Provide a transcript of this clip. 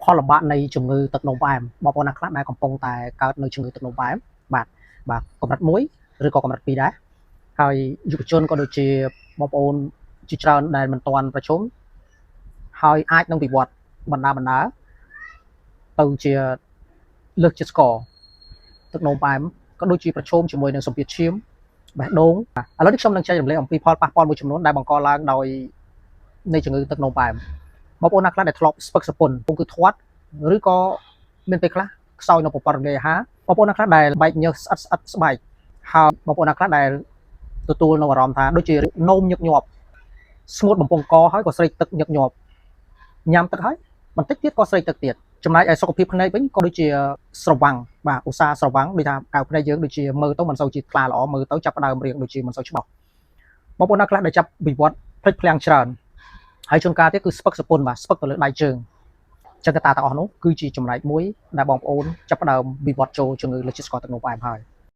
ផលលំបាកនៃជំងឺទឹកនោមផ្អែមបងប្អូនណាខ្លះដែលកំពុងតែកើតនៅជំងឺទឹកនោមផ្អែមបាទបាទកម្រិត1ឬក៏កម្រិត2ដែរហើយយុវជនក៏ដូចជាបងប្អូនជាច្រើនដែលមិនទាន់ប្រជុំហើយអាចនឹងវិវត្តបណ្ដាបណ្ដាទៅជាលើសជាតិស្ករទឹកនោមផ្អែមក៏ដូចជាប្រឈមជាមួយនឹងសម្ពាធឈាមបេះដូងឥឡូវនេះខ្ញុំនឹងចែករំលែកអំពីផលប៉ះពាល់មួយចំនួនដែលបង្កឡើងដោយនៃជំងឺទឹកនោមផ្អែមបងប្អូនណាខ្លះដែលធ្លាប់ស្ពឹកស្រពន់ពុងគឺធាត់ឬក៏មានពេលខ្លះខ្សោយនៅប្រព័ន្ធរំលាយអាហារបងប្អូនណាខ្លះដែលបែកញើសស្អិតស្អិតស្បែកហើយបងប្អូនណាខ្លះដែលទទួលនៅអារម្មណ៍ថាដូចជានោមញឹកញាប់ស្ងួតបំពង់កហើយក៏ស្រេកទឹកញឹកញាប់ញ៉ាំទឹកហើយបន្តិចទៀតក៏ស្រេកទឹកទៀតចំណែកឯសុខភាពភ្នែកវិញក៏ដូចជាស្រវាំងបាទឧស្សាហ៍ស្រវាំងដូចថាកៅភ្នែកយើងដូចជាមើលទៅមិនសូវជាថ្លាល្អមើលទៅចាប់ផ្ដើមរៀងដូចជាមិនសូវច្បាស់បងប្អូនណាខ្លះដែលចាប់វិវត្តភ្លេចភ្លាំងច្រើនហើយជួនកាលទៀតគឺស្ពឹកសពុនបាទស្ពឹកទៅលើដៃជើងចឹងកត្តាទាំងអស់នោះគឺជាចំណែកមួយដែលបងប្អូនចាប់ផ្ដើមវិវត្តចូលជំងឺលើសជាតិស្ករទឹកនោមផ្អែមហើយ។